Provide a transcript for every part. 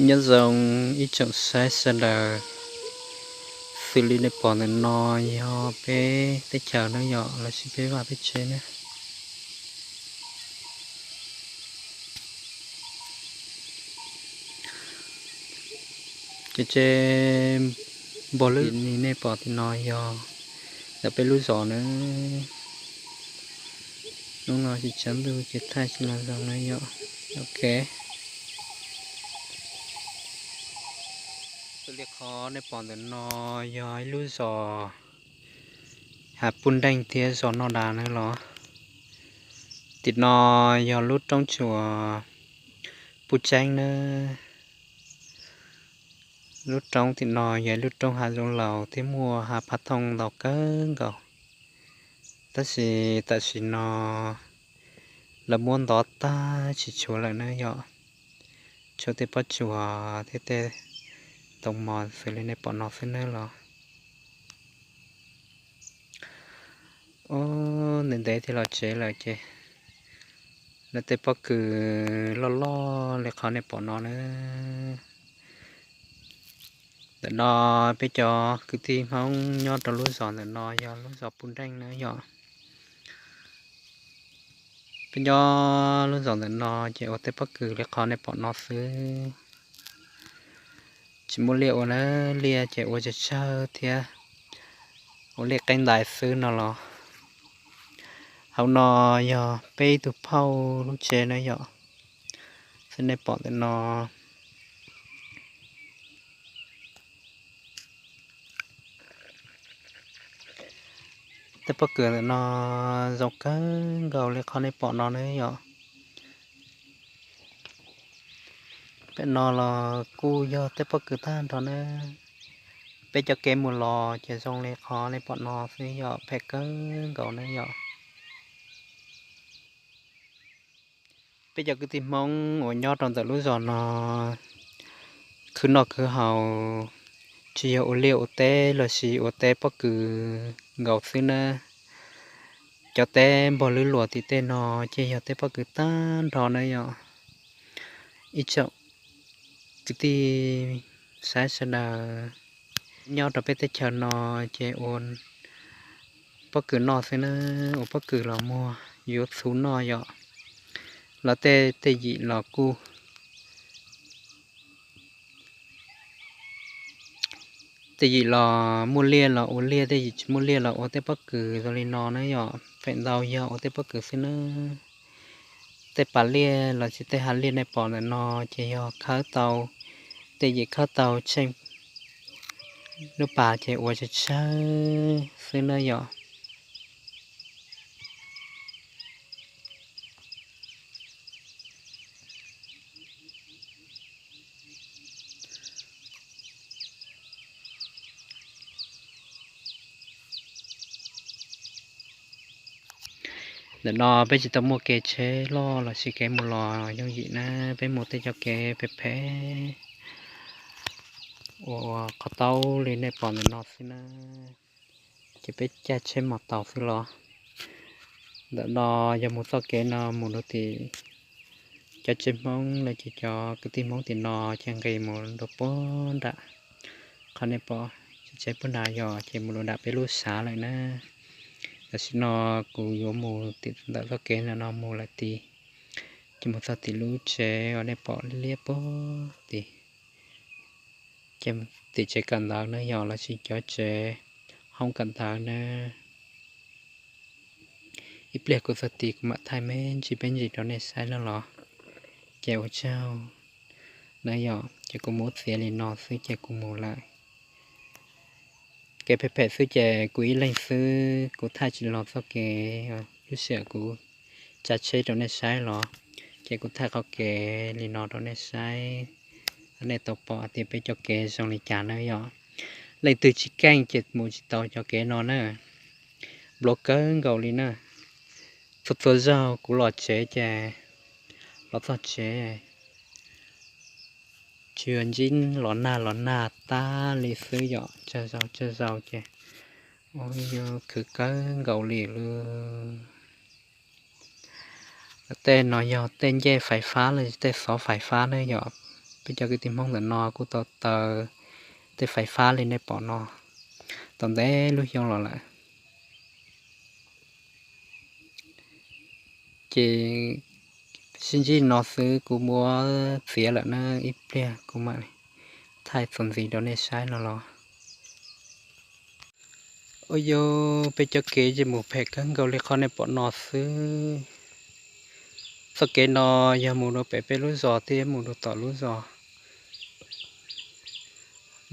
Nyob zoo ib tsoom saib sawv daws, xws li nej pom ntawm no yog peb teb chaws na yom, los sis peb vaj peb tsev na. Ces tsev npog lwb li nej pom tim no yog ntawm peb lub zos na. Hnub no tsis tsaus ntuj ces thaij tsis los zoo na yom. Ok. Xws li qhov nej pom ntawm no yog ib lub zos Hav Puj Nreej thiab zos Noj Das na los. Tim no yog lub roob tsuas Puj Tseeb na. Lub roob tim no yog ib lub roob hav zoov laus thiab muaj hav phav thooj ntau kawg nkaus. Tab sis tam sim no lawv muab ntov tag tsis tshuav lawm na yom. Tshuav tej pob tsuas thiab tej ntoo mos xws li nej pom no xwb na los. Ob, ntev ntev thiaj los tsev lawm ces lawv tej pob kws loj loj li qhov nej pom no na. Ntawm no peb cov kwv tij Hmoob nyob rau lub zos ntawm no yog lub zos Puj Nreej na yom. Peb nyob lub zos ntawm no ces ua tej pob kws li qhov nej pom no xwb. Tsis muaj liaj ua na, liaj ces ua tsawg tsawg thiab, ua liaj qeeb ntais xwb no los. Hauv no yog peb ib tug phauj lub tsev na yom, xwb nej pom ntawm no. Tej pob kws ntawm no zoo kawg nkaus li qhov nej pom no na yom. Pem no los kuj yog tej pob kws tag nrho na. Peb cov kev mus los ces zoo li qhov nej pom no xwb yom, phem kawg nkaus na yom. Peb cov kwv tij Hmoob uas nyob rau ntawm lub zos no khwv noj khwv haus tsis yog ua liaj ua teb los sis ua teb pob kws nkaus xwb na. Cov teb npog lwb luas tim tej no ces yog teb pob kws tag nrho na yom. Ib tsoom kwv tij saib sawv daws, nyob rau peb teb chaws no ces ua pob kws noj xwb na, ua pob kws los muag yuav txhuv noj yom. Los tej, tej yim los kuj, tej yim los muaj liaj los ua liaj, tej yim tsis muaj liaj los ua tej pob kws zoo li no na yom. Feem ntau yog ua tej pob kws xwb na. Tej pas liaj los sis tej hav liaj nej pom ntawm no ces yog khawb tau, tej yim khawb tau tsheej lub pas ces ua tsawg tsawg xwb na yom. Ntawm no peb tsis tau muaj kev tsheb loj los sis kev mus los yooj yim na, peb mus tej cov kev phem phem ua qhov taub li nej pom ntawm no xwb na. Ces peb caij tsheb mos taus xwb los. Ntawm no yog mus txoj kev no mus rau tim cov tsev Hmoob los ces cov kwv tij Hmoob tim no ces nqis mus rau puag nram, qhov nej pom tsev puag nrad yog ces mus rau nram peb lub xav lawm na. Tam sim no kuv yuav mus tim ntawm txoj kev ntawm no mus lawm tid, ces mus txog tim lub tsev uas nej pom liab puag tid, ces tim tsev kawm ntawv na yog los sis cov tsev hoob kawm ntawv na. Ib pliag kuv txog tid kuv mam thaij me ntsis peb ntsis rau nej saib na los. Ces ua tsaug na yom, ces kuv mus txiav li no xwb ces kuv mus lawm. Kev phem phem xwb ces kuv ib leeg xwb kuv thaij tsis los txoj kev, lub sij hawm kuv tsav tsheb rau nej saib los, ces kuv thaij qhov kev li no rau nej saib. Nej tau pom tias peb cov kev zoo li cas na yom. Leej twg tsis keej ces mus tsis tau cov kev no na. Nplua kawg nkaus li na. Txhua txhua zaug kuv los tsev ces, los txog tsev, tsuas ntsib los nag los nag tag li xwb yom, tsawg zaus tsawg zaus ces ua yus khwv kawg nkaus li lawm. Tej no yog tej ncej fais fab los tej xov fais fab na yom. Peb cov kwv tij Hmoob ntawm no kuj tau taws tej fais fab li nej pom no tau ntev lub xyoo los lawm. Ces sib ntsib no xwb kuv muab txiav lawm na, ib pliag kuv mam li thaij txuas ntxiv rau nej saib no los. Ua yog peb cov kev ces mus phem kawg nkaus li qhov nej pom no xwb. Txoj kev no yog mus rau pem peb lub zos thiab mus rau tom lub zos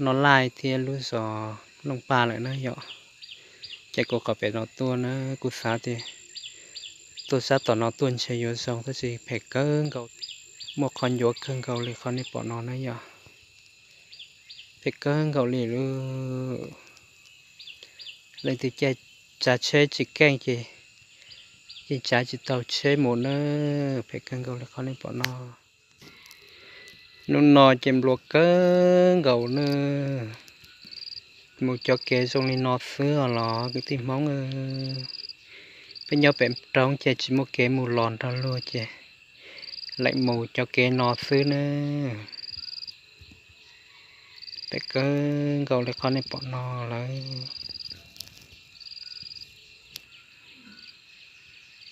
Noj Laij thiab lub zos Looj Paj lawm na yom. Ces kuv qhov pem no tuaj na, kuv xav tias tuaj sab tom no tuaj ntshe yuav zoo tab sis phem kawg nkaus, muaj qhov ncuav kawg nkaus li qhov nej pom no na yom. Phem kawg nkaus li lauj. Leej twg caij tsav tsheb tsis keej ces yeej tsav tsis tau tsheb mus na, phem kawg nkaus li qhov nej pom no. Hnub no ces nplua kawg nkaus na, mus cov kev zoo li no xwb os los kwv tij Hmoob. Peb nyob pem roob ces tsis muaj kev mus los nrog luag ces leem mus cov kev no xwb na. Phem kawg nkaus li qhov nej pom no lawm.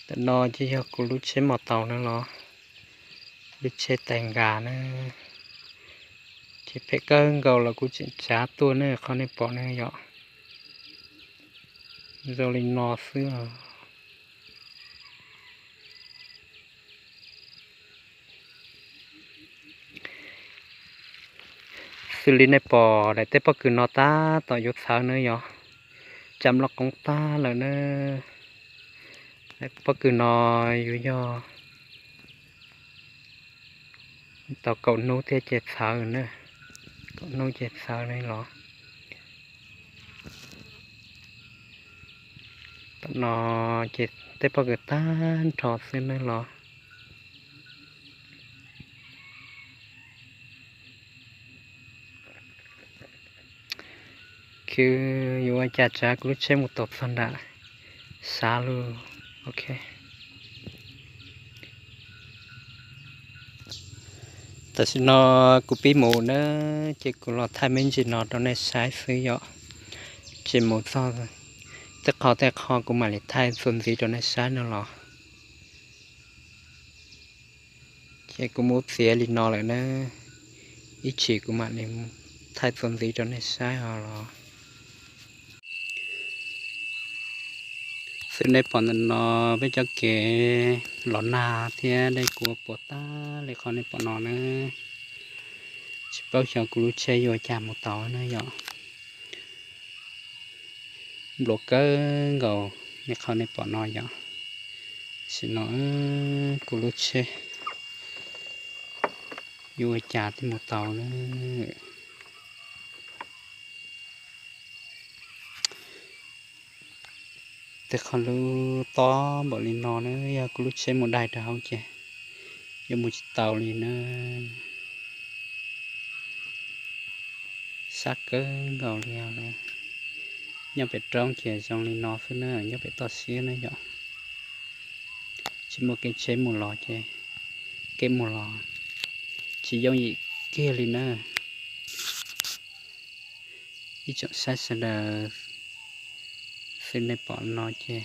Ntawm no ces yog kuv lub tsheb mos taus na los, lub tsheb tais nkas na. Ces phem kawg nkaus los kuv tseem tsav tuaj ne, qhov nej pom ne yom, zoo li no xwb os. Xws li nej pom daim tej pob kws no tab tom yuav txhawv na yom, tsam loj qoob tag lawm na. Daim pob kws no yuav yog tau kaum hnub thiab ces txhawv na, kaum hnub ces txhawv ne los. Tam no ces tej pob kws tag nrho xwb ne los. Khwv yuav ua cas tsav kuv lub tsheb mus tau txog nram sab lug. Ok. Tam sim no kuv pib mus na, ces kuv los thaij me ntsis no rau nej saib xwb yom. Ces mus txog tej qho tej qho kuv mam li thaij txuas ntxiv rau nej saib no los. Ces kuv muab txiav li no lawm na, ib chim kuv mam li thaij txuas ntxiv rau nej saib ho los. Xws nej pom ntawm no peb cov kev los nag thiab dej kuav puas tag li qhov nej pom no na. Tsis paub xyov kuv lub tsheb yuav ua cas mus tau na yom. Nplua kawg nkaus li qhov nej pom no yom. Tam sim no kuv lub tsheb yuav ua cas thiaj mus tau na. Tej qhov lub tob npaum li no na, yog kuv lub tsheb mus dai rau hauv ces yuav mus tsis tau li na. Sab kawg nkaus li os. Nyob pem roob ces zoo li no xwb na, nyob pem toj siab na yom. Tsis muaj kev tsheb mus los ces kev mus los tsis yooj yim kiag li na. Ib tsoom saib sawv daws, xws nej pom no ces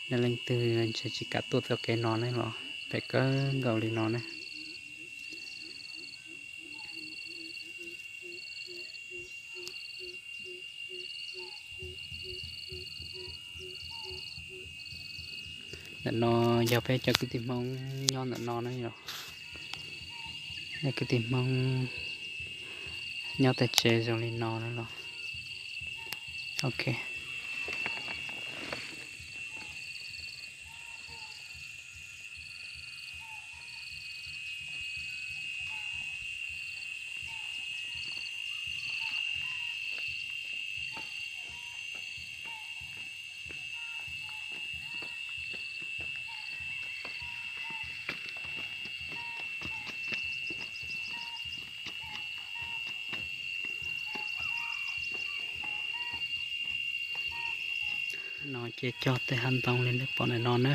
nej leej twg ntshe tsis kam tuaj txoj kev no ne los phem kawg nkaus li no ne. Ntawm no yog peb cov kwv tij Hmoob nyob ntawm no na yom. Nej kwv tij Hmoob nyob tej tsev zoo li no na los. Ok. No ces cog tej hav ntoo li nej pom ntawm no na.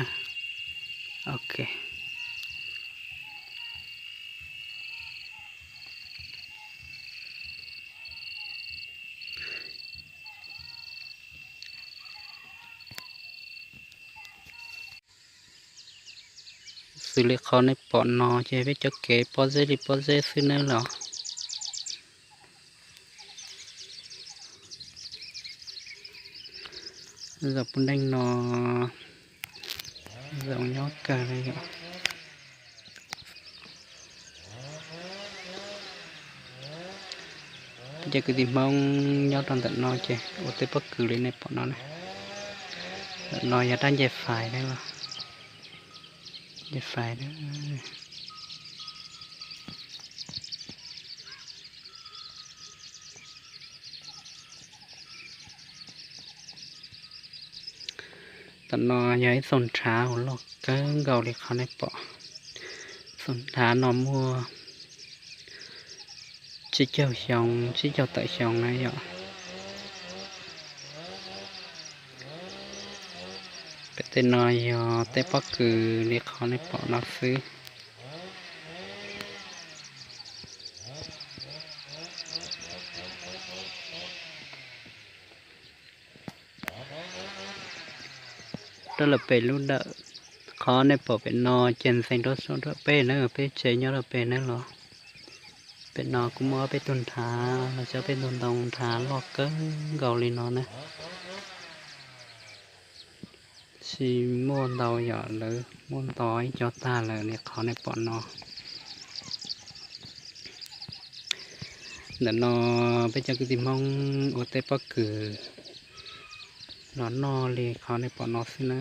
Ok. Xws li qhov nej pom no ces peb cov kev pob zeb li pob zeb xwb nawb los. Zaum puv nreej no zoo nyob kawg li yom. Peb cov kwv tij Hmoob nyob rau ntawm no ces ua tej pob kws li nej pom no na. Ntawm no yog rab ncej fais na los, ncej fais na. Tam no yog ib txoog nrhav uas loj kawg nkaus li qhov nej pom. Txoog nrhav no muaj tsib caug xyoo, tsib caug tawm xyoo na yom. Pem tej no yog tej pob kws li qhov nej pom no xwb. Rau lawm pem lub dawm, qhov nej pom pem no ces ntxeev rau saum nruab peb na, peb tsev nyob rau pem na los. Pem no kuj muaj ob peb tug nrhav los cov peb tug ntoo nrhav loj kawg nkaus li no na. Tsis muaj ntau yom, lawv muaj ntau ib co tag lawm li qhov nej pom no. Ntawm no peb cov kwv tij Hmoob ua tej pob kws los noj li qhov nej pom no xwb na.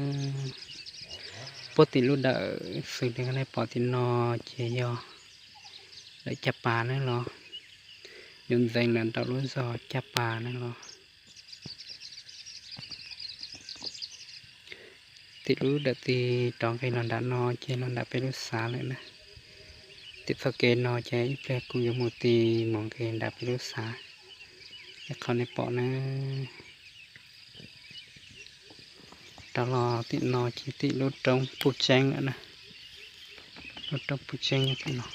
Puag tim lub dawm xws li nej pom tim no ces yog dawm caj pas na los, yuav ntxeev lawm rau lub zog caj pas na los. Tim lub dawm tid rov nqis los nram no ces los nram peb lub xav lawm na. Tim txoj kev no ces ib pliag kuv yuav mus tid mus nqis nram peb lub xav, ib qhov nej pom na. Rov los tim no ces tim lub roob Puj Tseeb lawm na. Lub roob Puj Tseeb nyob tim no.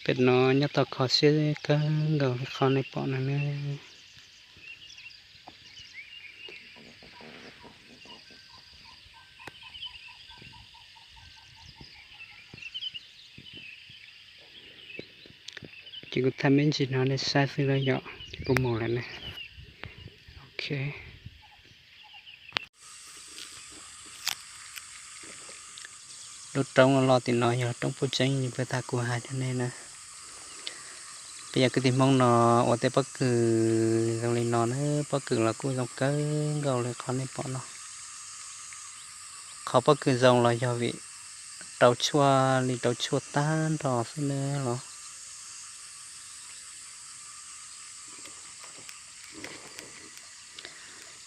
Pem no nyob tau kho siab kawg nkaus li qhov nej pom no na. Ces kuv thaij me ntsis no nej saib xwb na yom, ces kuv mus lawm ne. Ok. Lub roob loj tim no yog roob Puj Tseeb li puag ta kuv hais rau nej na. Peb yog kwv tij Hmoob no ua tej pob kws zoo li no na, pob kws los kuj zoo kawg nkaus li qhov nej pom no. Qhov pob kws zoo los yog vim rau tshuaj li rau tshuaj tag nrho xwb na los.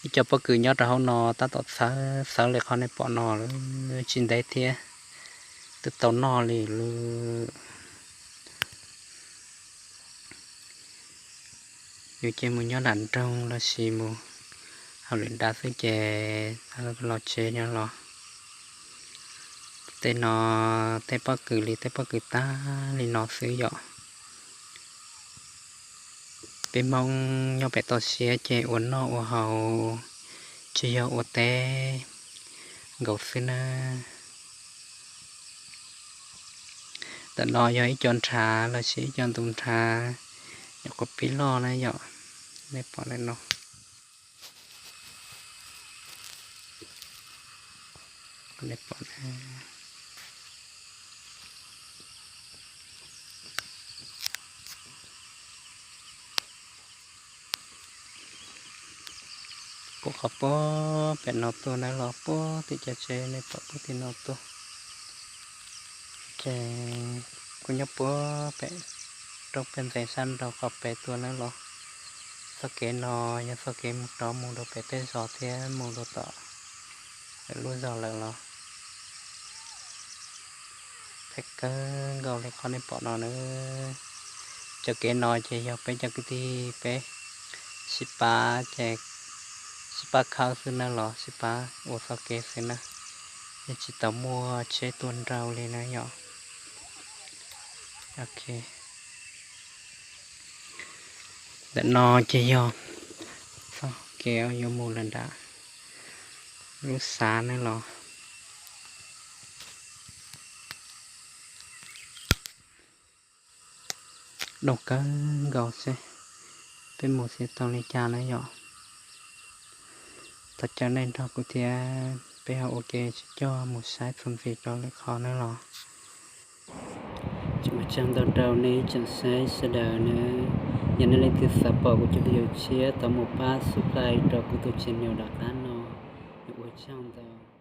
Ib co pob kws nyob rau hauv no tab tom txhawv txhawv li qhov nej pom no lawm, tsis ntev thiab twb tau noj li lawm. Yus ces mus nyob nram nroog los sis mus hauj lwm nrad xwb ces los tsev nyob los. Tej no tej pob kws li tej pob kws tag li no xwb yom. Peb Hmoob nyob pem toj siab ces ua noj ua haus tsis yog ua teb nkaus xwb na. Ntawm no yog ib co nrhav los sis ib co ntu nrhav nyuam qhuav pib loj na yom. Nej pom ntawm no. Puag qhov puag pem no tuaj na los puag tim cov tsev nej pom puag tim no tuaj. Ces kuj nyob puag pem roob pem ntxeev sab nraud qhov pem tuaj na los. Txoj kev no yog txoj kev mus rov mus rau pem peb zos thiab mus rau tom lwm lub zos lawm los. Phem kawg nkaus li qhov nej pom no na. Cov kev no ces yog peb cov kwv tij peb sib pab ces sib pab khawb xwb na los sib pab ua txoj kev xwb na, yeej tsis tau muaj tsheb tuaj nrau li na yom. Ok, ntawm no ces yog txoj kev yuav mus lawm nram lub xav na los. Dooj kawg nkaus xwb, peb mus xyov tau li cas na yom. Thov caw nej nrog kuv thiab peb ho ua ke sib coj mus saib txuas ntxiv rau lwm qhov na los. Ua tsaug ntau rau nej ib tsoom saib sawv daws na. Yog nej leej twg xav pom kuv cov video tshiab tau mus pab subscribe rau kuv tus channel tom qab no. Ua tsaug ntau.